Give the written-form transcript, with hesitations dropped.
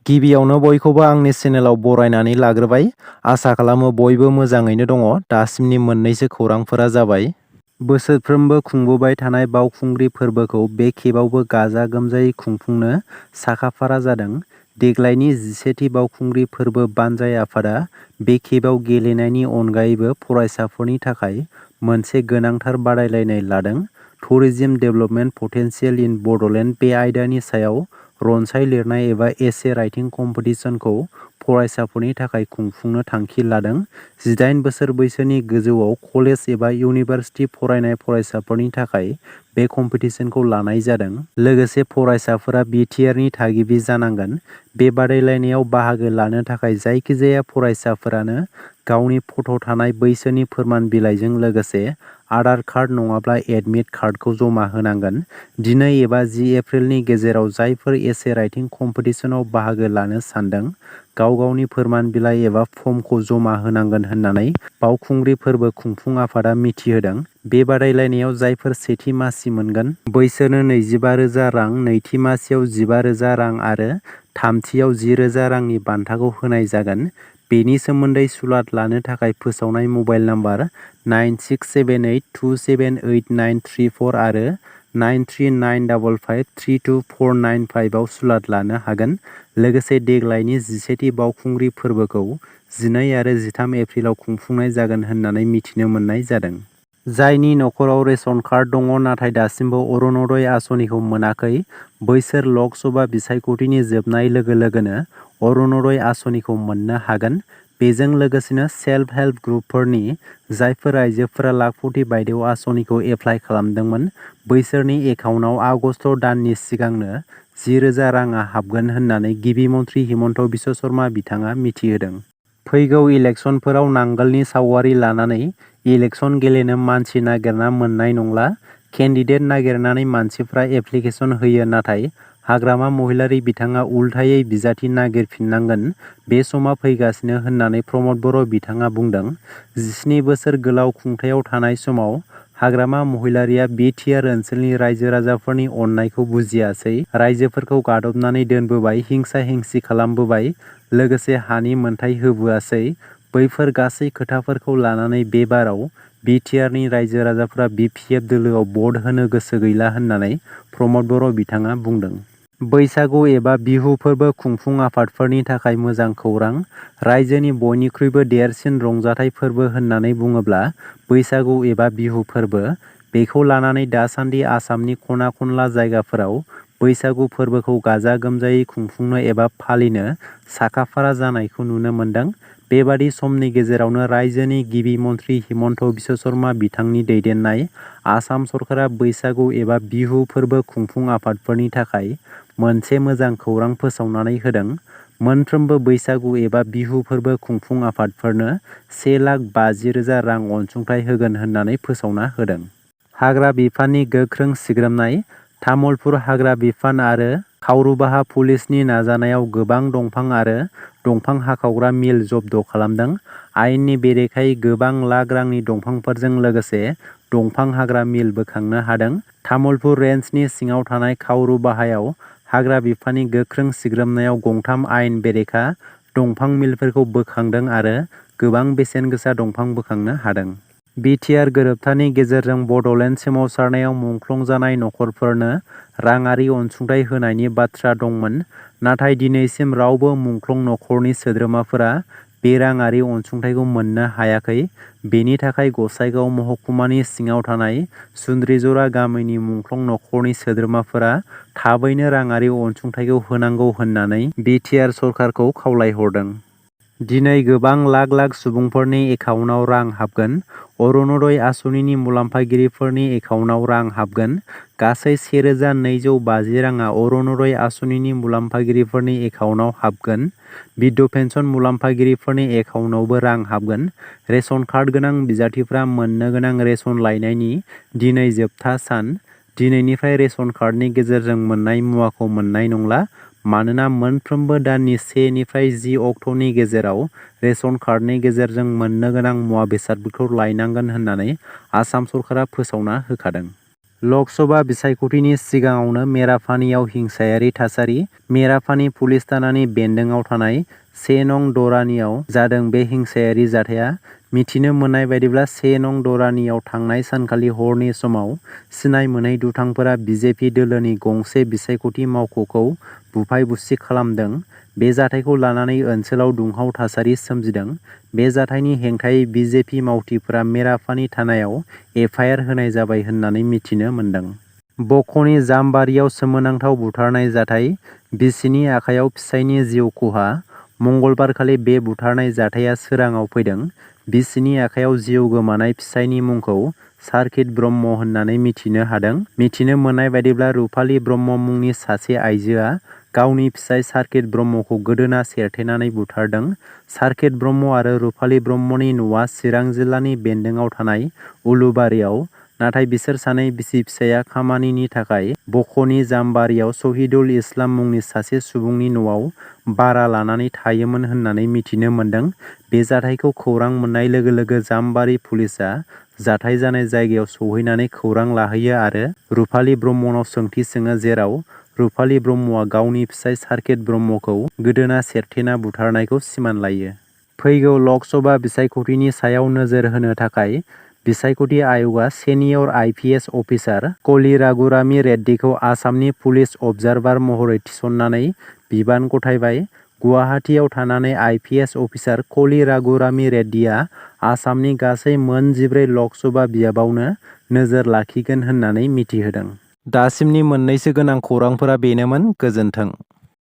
गिबियावनो बयखौबो आंनि चेनेलाव बरायनानै लाग्रोबाय। आसा खालामो बयबो मोजाङैनो दङ। दासिमनि मोननैसो खौरांफोरा जाबाय। बोसोरफ्रोमबो खुंबोबाय थानाय बावखुंग्रि फोरबोखौ बे खेबावबो गाजा गोमजायै खुंफुंनो साखाफारा जादों। देग्लायनि 11थि बावखुंग्रि फोरबो बानजाय आफादा बे खेबाव गेलेनायनि अनगायैबो फरायसाफोरनि थाखाय मोनसे गोनांथार बादायलायनाय लादों। टुरिज्म डेभेलपमेन्ट पटेन्सियेल इन बड'लेण्ड बे आयदानि सायाव रनसाय लिरनाय एबा एसे राइटिं कम्पिटिशनखौ फरायसाफोरनि थाखाय खुंफुंनो थांखि लादों। 18 बोसोर बैसोनि गोजौआव कलेज एबा इउनिभार्सिटि फरायनाय फरायसाफोरनि थाखाय बे कम्पिटिशनखौ लानाय जादों। लोगोसे फरायसाफोरा बिटिआरनि थागिबि जानांगोन। बे बादायलायनायाव बाहागो लानो थाखाय जायखिजाया फरायसाफोरानो गावनि फट' थानाय बैसोनि फोरमान बिलाइजों लोगोसे आधार कार्ड नङाब्ला एडमिट कार्डखौ जमा होनांगोन। दिनै एबा 10 एप्रिलनि गेजेराव जायफोर एसे राइटिं कम्पिटिशनाव बाहागो लानो सानदों गाव गावनि फोरमान बिलाइ एबा फर्मखौ जमा होनांगोन होननानै बावखुंग्रि फोरबो खुंफुं आफादा मिथिहोदों। बे बादायलायनायाव जायफोर सेथि मासि मोनगोन बैसोरनो 25,000 रां, नैथि मासियाव 15,000 रां आरो थामथियाव 10,000 रांनि बान्थाखौ होनाय जागोन। बेनि सोमोन्दै सुलाद लानो थाखाय फोसावनाय मबाइल नाम्बार 9678278934 आरो 9395532495 आव सुलाद लानो हागोन। लोगोसे देग्लायनि 11थि बावखुंग्रि फोरबोखौ 12 आरो 13 एप्रिलाव खुंफुंनाय जागोन होननानै मिथिनो मोननाय जादों। जायनि नखराव रेशन कार्ड दङ नाथाय दासिमबो अरुण'दय आस'निखौ मोनाखै बैसोर लक सभा बिसायख'थिनि जोबनाय लोगो लोगोनो अरुण'दय आस'निखौ मोननो हागोन। बेजों लोगोसेनो सेल्फ हेल्प ग्रुपफोरनि जायफोर आइजोफोरा लाखपति बायदेव आस'निखौ एप्लाइ खालामदोंमोन बैसोरनि एकाउन्टआव आगस्ट दाननि सिगांनो 10,000 राङा हाबगोन होननानै गिबि मन्थ्रि हिमन्त बिश्व शर्मा बिथाङा मिथिहोदों। फैगौ इलेक्सनफोराव नांगोलनि सावगारि लानानै इलेक्सन गेलेनो मानसि नागिरना मोननाय नंला। केन्डिडेट नागिरनानै मानसिफ्रा एप्लिकेसन होयो नाथाय हाग्रामा महिलारि बिथाङा उल्थायै बिजाथि नागिरफिननांगोन। बे समा फैगासिनो होननानै प्रमद बर' बिथाङा बुंदों। 17 बोसोर गोलाव खुंथायाव थानाय समाव हाग्रामा महिलारिया बिटिआर ओनसोलनि रायजो राजाफोरनि अननायखौ बुजियासै। रायजोफोरखौ गादबनानै दोनबोबाय, हिंसा हिंसि खालामबोबाय, लोगोसे हानि मोनथाय होबोआसै। बैफोर गासै खोथाफोरखौ लानानै बे बाराव बिटिआरनि रायजो राजाफोरा बिपिएफ दोलोआव भट होनो गोसो गैला होननानै प्रमद बर' बिथाङा बुंदों। बैसागु एबा बिहु फोरबो खुंफुं आफादफोरनि थाखाय मोजां खौरां। रायजोनि बयनिख्रुइबो देरसिन रंजाथाइ फोरबो होननानै बुङोब्ला बैसागु एबा बिहु फोरबो। बेखौ लानानै दासान्दि आसामनि खना खनला जायगाफोराव बैसागु फोरबोखौ गाजा गोमजायै खुंफुंनो एबा फालिनो साखाफारा जानायखौ नुनो मोन्दों। बेबादि समनि गेजेरावनो रायजोनि गिबि मन्थ्रि हिमन्त बिश्व शर्मा बिथांनि दैदेननाय आसाम सरकारा बैसागु एबा बिहु फोरबो खुंफुं आफादफोरनि थाखाय मोनसे मोजां खौरां फोसावनानै होदों। मोनफ्रोमबो बैसागु एबा बिहु फोरबो खुंफुं आफादफोरनो 1,50,000 रां अनसुंथाइ होगोन होननानै फोसावना होदों। हाग्रा बिफाननि गोख्रों सिग्रोमनाय। तामुलपुर हाग्रा बिफान आरो खावरुबाहा पुलिसनि नाजानायाव गोबां दंफां आरो दंफां हाखावग्रा मिल जब्द खालामदों। आयेननि बेरेखायै गोबां लाख रांनि दंफांफोरजों लोगोसे दंफां हाग्रा मिल बोखांनो हादों। तामुलपुर रेन्जनि सिङाव थानाय खावरुबाहायाव हाग्रा बिफाननि गोख्रों सिग्रोमनायाव गंथाम आयेन बेरेखा दंफां मिलफोरखौ बोखांदों आरो गोबां बेसेन गोसा दंफां बोखांनो हादों। बिटिआर गोरोबथानि गेजेरजों बड'लेण्ड सोमावसारनायाव मुंख्लं जानाय नखरफोरनो राङारि अनसुंथाइ होनायनि बाथ्रा दंमोन। नाथाय दिनैसिम रावबो मुंख्लं नखरनि सोद्रोमाफोरा बे राङारि अनसुंथाइखौ मोननो हायाखै। बेनि थाखाय गसाइगाव महकुमानि सिङाव थानाय सुन्द्रिजरा गामिनि मुंख्लं नखरनि सोद्रोमाफोरा थाबैनो राङारि अनसुंथाइखौ होनांगौ होननानै बिटिआर सरकारखौ खावलायहरदों। दिनै गोबां लाख लाख सुबुंफोरनि एकाउन्टआव रां हाबगोन। अरुण'दय आस'निनि मुलाम्फागिरिफोरनि एकाउन्टआव रां हाबगोन। गासै 1,250 राङा अरुण'दय आस'निनि मुलाम्फागिरिफोरनि एकाउन्टआव हाबगोन। बिधु पेन्सन मुलाम्फागिरिफोरनि एकाउन्टआवबो रां हाबगोन। रेशन कार्ड गोनां बिजाथिफ्रा मोननो गोनां रेशन लायनायनि दिनै जोबथा सान। दिनैनिफ्राय रेशन कार्डनि गेजेरजों मोननाय मुवाखौ मोननाय नंला। मानोना मोनफ्रोमबो दाननि 1 निफ्राय 10 अक्ट'नि गेजेराव रेशन कार्डनि गेजेरजों मोननो गोनां मुवा बेसादफोरखौ लायनांगोन होननानै आसाम सरकारा फोसावना होखादों। लकसभा बिसायख'थिनि सिगाङावनो मेरापानीआव हिंसायारि थासारि। मेरापानी पुलिस थानानि बेन्दोंआव थानाय 1 नं दरानिआव जादों बे हिंसायारि जाथाया। मिथिनो मोननाय बायदिब्ला 1 नं दरानिआव थांनाय सानखालि हरनि समाव सिनाय मोनै दुथांफोरा बिजेपि दोलोनि गंसे बिसायख'थि मावख'खौ बुफाय-बुसि खालामदों। बे जाथायखौ लानानै ओनसोलाव दुंहाव थासारि सोमजिदों। बे जाथायनि हेंथायै बिजेपि मावथिफोरा मेरापानी थानायाव एफआइआर होनाय जाबाय होननानै मिथिनो मोन्दों। बक'नि जामबारियाव सोमोनांथाव बुथारनाय जाथाय। बिसिनि आखायाव फिसायनि जिउ खहा। मंगलबारखालि बे बुथारनाय जाथाया सोराङाव फैदों। बिसिनि आखायाव जिउ गोमानाय फिसायनि मुंखौ सार्किट ब्रह्म होननानै मिथिनो हादों। मिथिनो मोननाय बायदिब्ला रुफालि ब्रह्म मुंनि सासे आइजोआ गावनि फिसाय सार्किट ब्रह्मखौ गोदोना सेरथेनानै बुथारदों। सार्किट ब्रह्म आरो रुफालि ब्रह्मनि न'आ चिरां जिल्लानि बेन्दोंआव थानाय उलुबारियाव। नाथाय बिसोर सानै बिसि-फिसायआ खामानिनि थाखाय बक'नि जामबारियाव शहीदुल इस्लाम मुंनि सासे सुबुंनि न'आव भारा लानानै थायोमोन होननानै मिथिनो मोन्दों। बे जाथायखौ खौरां मोननाय लोगो लोगो जामबारि पुलिसआ जाथाय जानाय जायगायाव सौहैनानै खौरां लाहैयो आरो रुफालि ब्रह्मनाव सोंथि सोङो, जेराव रुफालि ब्रह्मआ गावनि फिसाय सार्किट ब्रह्मखौ गोदोना सेरथेना बुथारनायखौ सिमान लायो। फैगौ लकसभा बिसायख'थिनि सायाव नोजोर होनो थाखाय बिसायख'थि आय'गआ सेनियर आइपिएस अफिसार कलि राघुरामी रेड्डीखौ आसामनि पुलिस अबजारभार महरै थिसननानै बिबान गथायबाय। गुवाहाटीआव थानानै आइपिएस अफिसार कलि राघुरामी रेड्डीआ आसामनि गासै मोन 14 लकसभा बियाबावनो नोजोर लाखिगोन होननानै मिथिहोदों। दासिमनि मोननैसो गोनां खौरांफोरा बेनोमोन। गोजोन्थों।